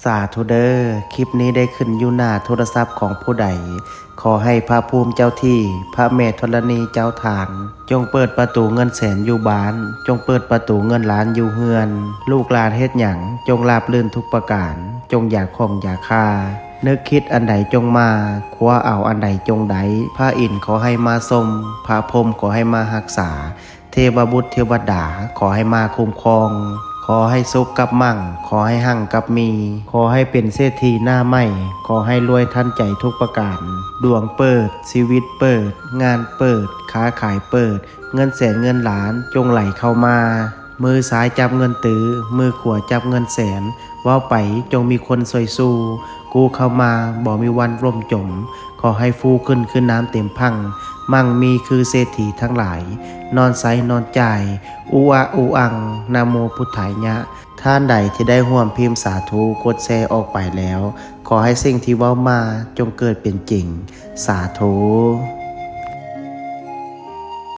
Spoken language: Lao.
ສາທຸເດີ ຄລິບນີ້ໄດ້ຂຶ້ນຢູ່ໜ້າໂທລະສັບຂອງຜູ້ໃດ ຂໍໃຫ້ພະພູມເຈົ້າທີ່ ພະແມ່ທໍລະນີເຈົ້າທ່ານ ຈົ່ງເປີດປະຕູເງິນແສນຢູ່ບ້ານ ຈົ່ງເປີດປະຕູເງິນລ້ານຢູ່ເຮືອນ ລູກຫຼານເຮັດຫຍັງ ຈົ່ງລາບລື່ນທຸກປະການ ຈົ່ງຢ່າຂ້ອງຢ່າຄາ ນຶກຄິດອັນໃດຈົ່ງມາ ຄວ້າເອົາອັນໃດຈົ່ງໄດ້ ພະອິນຂໍໃຫ້ມາຊົມ ພະພົມຂໍໃຫ້ມາຮັກສາ ເທວະບຸດເທວະດາ ຂໍໃຫ້ມາຄຸ້ມຄອງ ຂໍໃຫ້ສຸກກັບມັ່ງ ຂໍໃຫ້ຮັ່ງກັບມີ ຂໍໃຫ້ເປັນເສດຖີໜ້າໃໝ່ ຂໍໃຫ້ລວຍທັນໃຈທຸກປະການ ດວງເປີດ ຊີວິດເປີດ ງານເປີດ ຄ້າຂາຍເປີດ ເງິນແສນເງິນລ້ານຈົ່ງໄຫຼເຂົ້າມາ ມືຊ້າຍຈັບເງິນຕື້ ມືຂວາຈັບເງິນແສນ ເວົ້າໄປຈົ່ງມີຄົນຊ່ວຍສູ້ ກູ້ເຂົ້າມາບໍ່ມີວັນລົ້ມຈົມ ຂໍໃຫ້ຟູຂຶ້ນຄືນ້ຳເຕັມພັ່ງ ມັ່ງມີຄືເສດຖີທັງຫຼາຍ ນອນໃຊ້ນອນຈ່າຍ ອຸອະອຸອັງ ນະໂມພຸດທາຍະ ທ່ານໃດທີ່ໄດ້ຮ່ວມພິມສາທຸ ກົດແຊອອກໄປແລ້ວ ຂໍໃຫ້ສິ່ງທີ່ເວົ້າມາຈົ່ງເກີດເປັນຈິງ ສາທຸ.